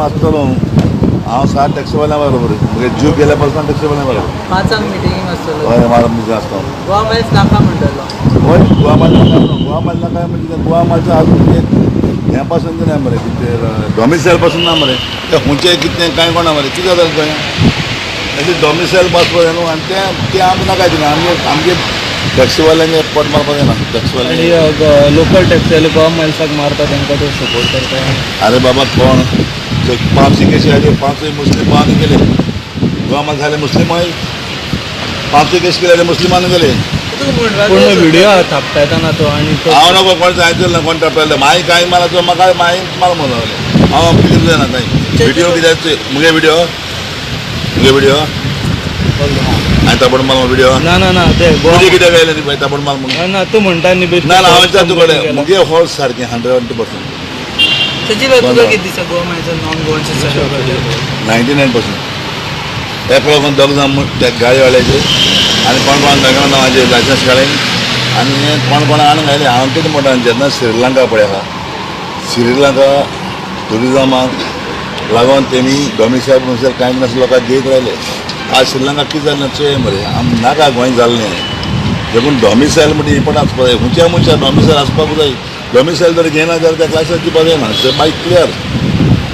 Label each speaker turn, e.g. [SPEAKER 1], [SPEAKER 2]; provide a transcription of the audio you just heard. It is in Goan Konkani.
[SPEAKER 1] आसतलो. हांव सात टॅक्सीवाल्या बरोबर, मुगे जीव गेल्या पासून टॅक्सीवाल्या बरोबर.
[SPEAKER 2] 5 मिटिंगीक आसतलो.
[SPEAKER 1] हय, म्हाका मिटिंग आसता.
[SPEAKER 2] गोवा मायल्स नाका म्हणटलो.
[SPEAKER 1] हय, गोवा माल नाका न्हू. गोवा माल नाका म्हणजे गोवा मालचं अजून एक हें पासून ना मरे, कितें डॉमिसायल पासून ना मरे. ते खंयचें कितें कांय कोणा मरे, कितें जाता गोंया अशें डॉमिसायल पासपाक जाय न्हू. आनी तें तें आमकां नाका दिना. आमगे आमगे टॅक्सीवाल्यांक पोट मारपाक जायना.
[SPEAKER 3] आणि
[SPEAKER 1] टॅक्सीवाल्यांक
[SPEAKER 3] लोकल टॅक्सी गोवा मायल्साक मारता, तांकां तो सपोर्ट करता.
[SPEAKER 1] अरे बाबा, कोण 500 केशी आली, 500 मुस्लिमान गेले. गोवा माल झाले मुस्लिम, 500 केस केले मुस्लिमान गेले.
[SPEAKER 3] पूण व्हिडिओ थापटायता ना तो आणि तो.
[SPEAKER 1] हांव नको कोण सांगितलं ना, कोण टपयलें मागीर कांय माराचो म्हाका, मागीर माल म्हणून लागले. हांव बिलीव जायना कांय व्हिडिओ कित्याक. मुगे व्हिडिओ, मुगे व्हिडिओ हांवें तापड माल व्हिडिओ.
[SPEAKER 3] ना ना ना, ते गोवा
[SPEAKER 1] मुगे कित्याक आयले ती तापड माल म्हणून?
[SPEAKER 3] ना, तूं म्हणटा न्ही बेश्टें.
[SPEAKER 1] ना ना, हांव विचार तुकडे मुगे हो सारकें 120%.
[SPEAKER 2] सजीव, तुका कितें दिसता गोवा मायल्स नॉन गोवन्स?
[SPEAKER 1] 99%. एकलो कोण दोग जाण त्या गाडीवाल्याचे आनी कोण कोण दोगां नांवाचे लायसन्स काडले आनी कोण कोण आणून घायले. हांव कितें म्हणटा, जेन्ना श्रीलंका पळय आहा, श्रीलंका ट्युरिजमाक लागून तेमी डॉमिसायल बिमिसायल कांय नासलें, लोकांक घेयत रायले. आज श्रीलंका कितें जालें चोय मरे. आम नाका गोंय जाल्लें. देखून डॉमिसायल म्हणजे इम्पोर्टंट आसपाक जाय. खंयच्या मनशाक डॉमिसायल आसपाक जाय. डॉमिसायल जर घेयना जाल्यार ताका लायसन्स दिवपाक जायना. बायक क्लियर.